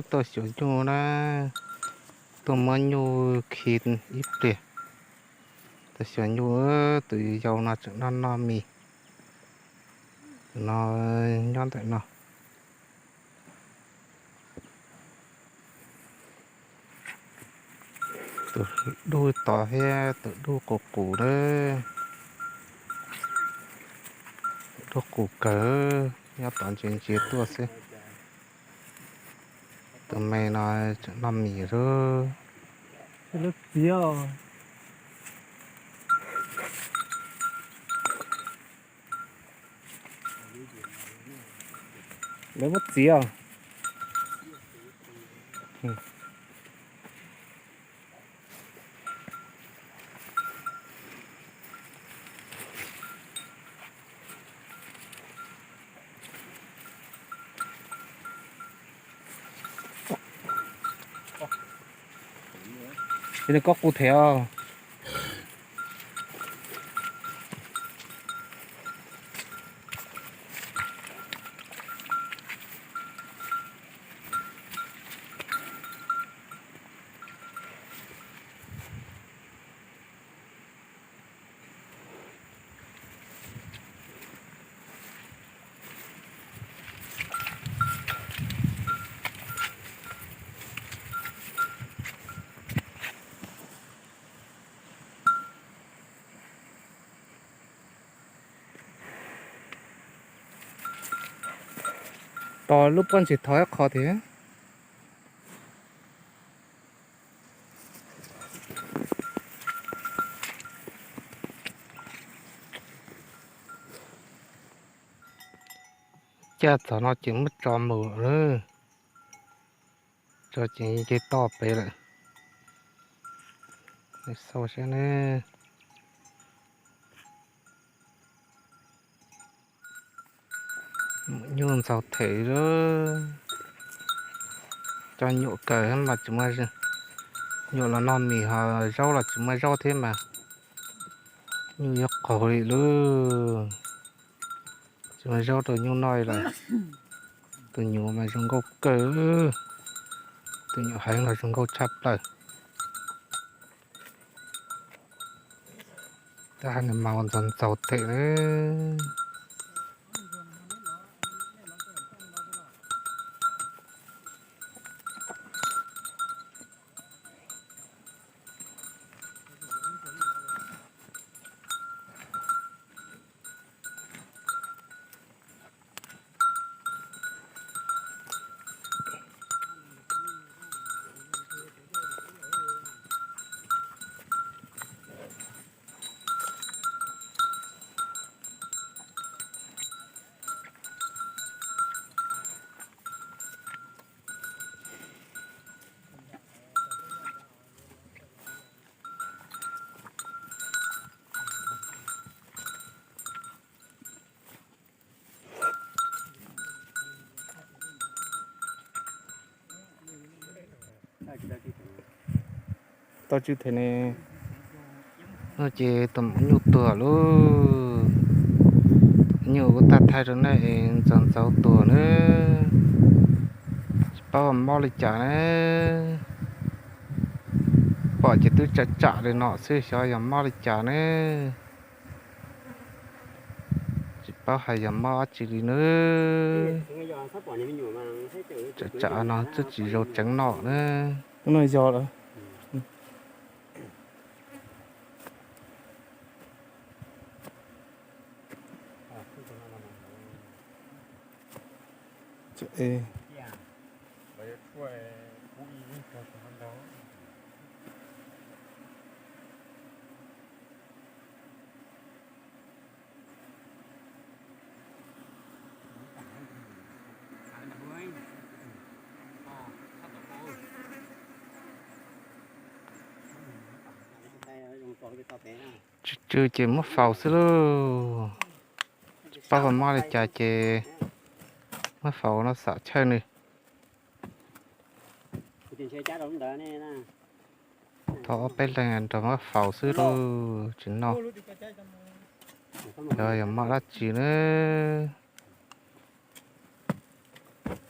Tuaj xyuas nyuj na, tuaj muab nyuj khi ib pliag. Tuaj xyuas nyuj, tus yau no tseem noj noj mis. Tus no nyob ntawm no. Tus dub tod thiab tus dub qus qus na. Tus dub qus kawg, nyob tod ntsia ntsia tuaj xwb. Tus me no tseem noj mis lawm. Lawv muab txiav. Ces nws koj qus them os. Tos lub pob ntseg thov ib qho tiag. Caj txog no ces muab tso mus lawm. Tso ces nce toj pem lawm. Xau sab ne. Nyuj ntxaug them lawm. Cov nyuam kawg mas tsis muaj, nyuam los noj mis ho zaub los tsis muaj zaub thiab mas. Nyuj yuav qaug li lawm. Tsis muaj zaub rau nyuj noj lawm. Tus nyuam mas zoo nkauj kawg. Tus nyuam heev los zoo nkauj tshaj plaws. Tab nws mas ua ntxaug ntxaug them na. Tau tsw them ne. No ces tus maum nyuj tuag lauj. Nyuj kuv tag thaij rau nej es ntxaug ntxaug tuag na. Tsis paub mob li cas na. Pom ces twb tsam tsam li no xwb xyov yog mob li cas ne. Tsis paub hais yog mob dab tsi li na. Tsam tsam no twb tsis zoo tseev noj na. Tsw tsw ces muab faus xwb lauj. Tsis paub mob li cas ces muab faus no xam chawj nws. Thov ob peb leeg nrog muab faus xwb lauj, tsis noj. Xyov yog mob dab tsi na.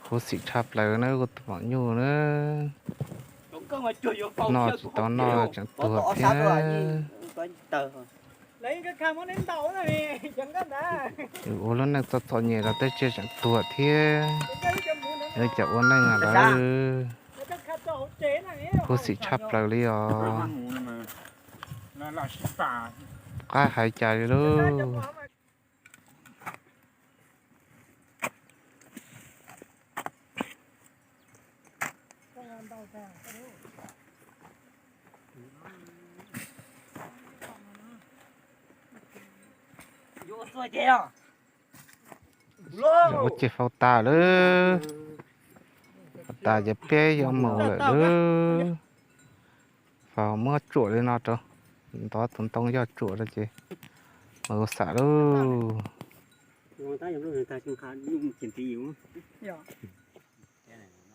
Khuv xim tshaj plaws na, kuv tus poj nyuj na. Noj tsis tau noj tseem tuag thiab. Ua lub neej txom txom nyem los tej tsiaj tseem tuag thiab. Yuav cas ua neej lawm. Khuv xim tshaj plaws li os. Qab hais cas li lauj. Ua ces faus tas lawm. Faus tas ces peb yuav mus lawm lawm. Faus muab tsuam li no rau, ntov tus ntoo yog tsuam rau ces mus xam lauj.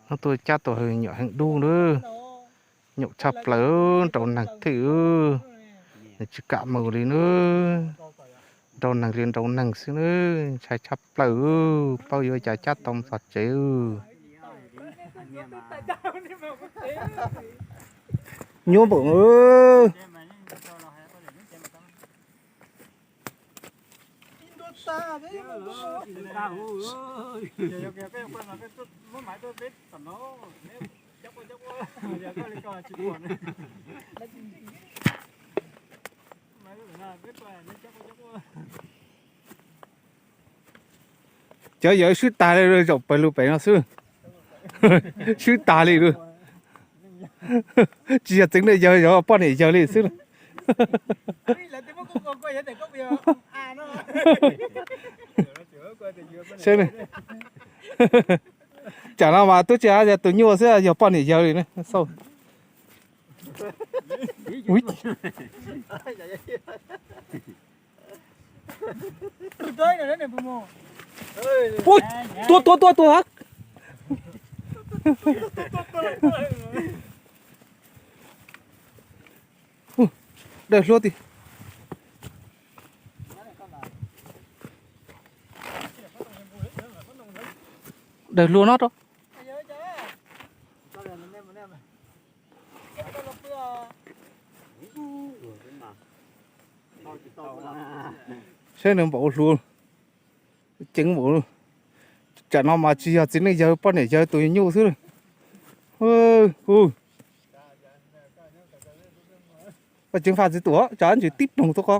Hnub tuaj cab tau nyuam heev dub nawb. Nyuam tshaj plaws, nrau neeg thiab. Nws tsis kam mus li nawb. Nrau neeg li nrau neeg xwb nawb, ntshai tshaj plaws. Paub yuav cas cab tau mus txog tsev. Nyuaj npaum. Cov yawg swb tag li, zaum pawg lug pem no xwb. Swb tag li lawm. Tsis yog txiv neej yawg, yog poj niam yawg li xwb. Tsam no mas twb tsis yog tus nyuaj xwb, yog poj niam yawg li na. Tua tua tua tua. Daws hlua tiag. Daws hlua no rau. Saib nws npaum hlua. Ceev npaum. Tsam no mas tsis yog txiv neej yawg, poj niam yawg tus nyuj xwb. Poj ceev faj txiv tuam, tsam ntsis tib ploog tuaj qo.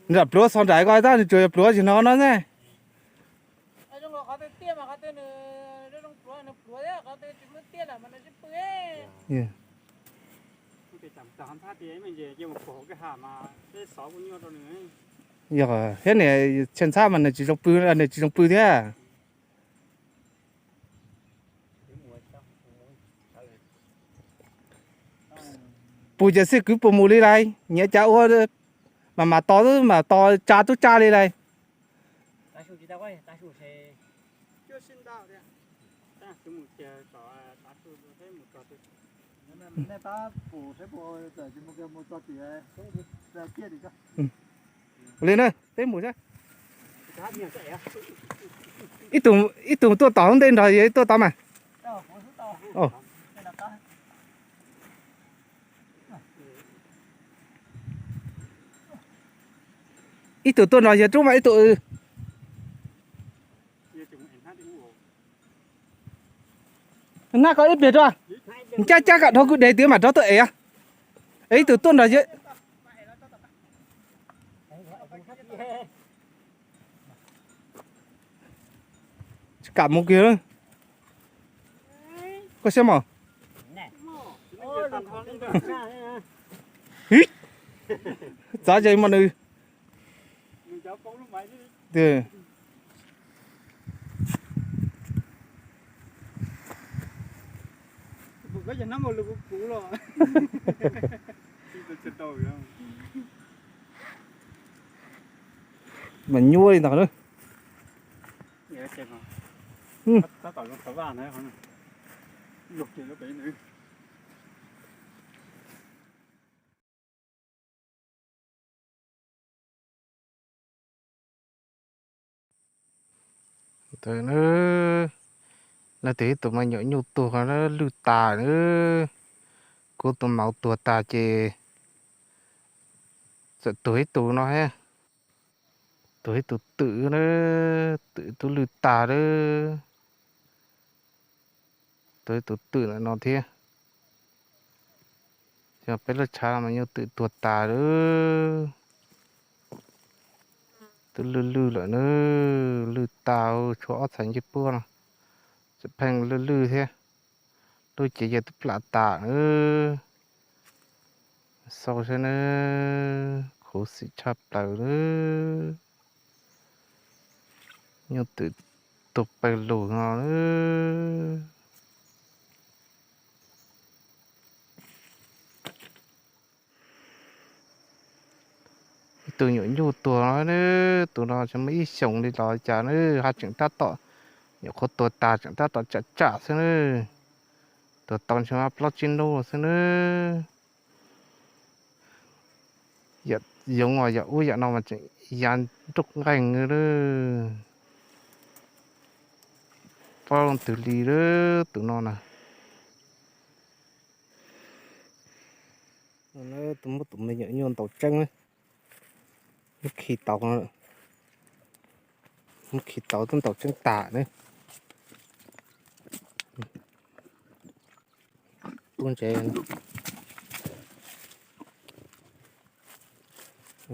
Nram pluav xov nraim ko tab nws tsuas yog pluav zig no no ne. Yog thiab niam, txhia ntxhab mas nws tsis zoo pw, nws tsis zoo pw thiab. Pus ces xij kwv puas mus li lais, nyiav cas ua mas mam tos, mam tos tsa tub tsa li lais. Li na, peb mus saib. Ib tug tuaj tom hauv ntej nrog yawg tuaj tod mas. Ib tug tuaj nrog yawg rub mas ib tug. Nab koj ib pliag rau, ncab cab kom dhau kwj deg tias mam rov tuaj es. Es ib tug tuaj nrog yawg. Tsis kam mus kiag. Koj siab mos. Txav ze mos nws. Mas nyuaj li ntawd na. Vaj na, luag kiag pem na. Ntawd na, leej twg ib tug me nyuam nyuj tuag lwj tas na, kuv tus maum tuag tas ces txawm tuag ib tug no thiab, tuag ib tug twm na, twm twb lwj tas lawm, tuag ib tug twm ntawm no thiab. Yog peb lub tshav mas nyuj twm tuag tas lawm, twb lwj lwj lawm na, lwj tas, tshuav ob txhais ncej puab no tseem pheej lwj lwj thiab. Lub cev yawg twb plam tas na. Xau saib na, khuv xim tshaj plaws na. Nyuj twm tuag pawg lug no na. Ib tug nyuam nyuj tuag no, tus no tsis muaj ib xyoos li los cas na, haj tseem tab tom nyuam qhuav tuag tas tseem tab tom tsam tsam xwb na. Tuag tau ntshe muaj plaub tsib hnub xwb na. Yam yoov uas yam ub yam no mas tseem ya nruj nqeeg na. Paub leej twg li lawm tus no na. Tus muab tus me nyuam nyuj ntaus tseeb, muab khi tau, muab khi tau twb ntaus tseeb tas na. Tub ntsev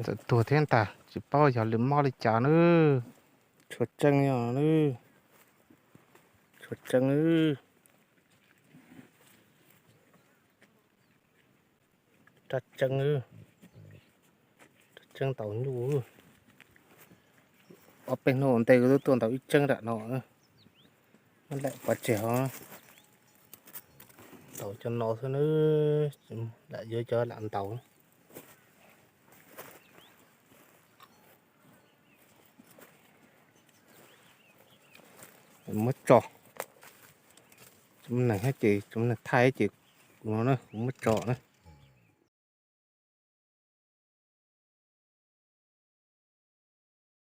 txawm tuag thiab ntag, tsis paub yog lwm mob li cas na. Tshuav tseeb os, tshuav tseeb. Rab tseeb, rab tseeb ntaus nyuj. Ob peb hnub ua ntej kuv twb tuaj ntaus ib tseeb nram no, muab lam pov tseg ho. Ntaus cov no xwb na, lam yuav cov lam ntaus. Muab tso, tsoom neeg ces tsoom neeg thaij ces kuv no kuv muab tso na.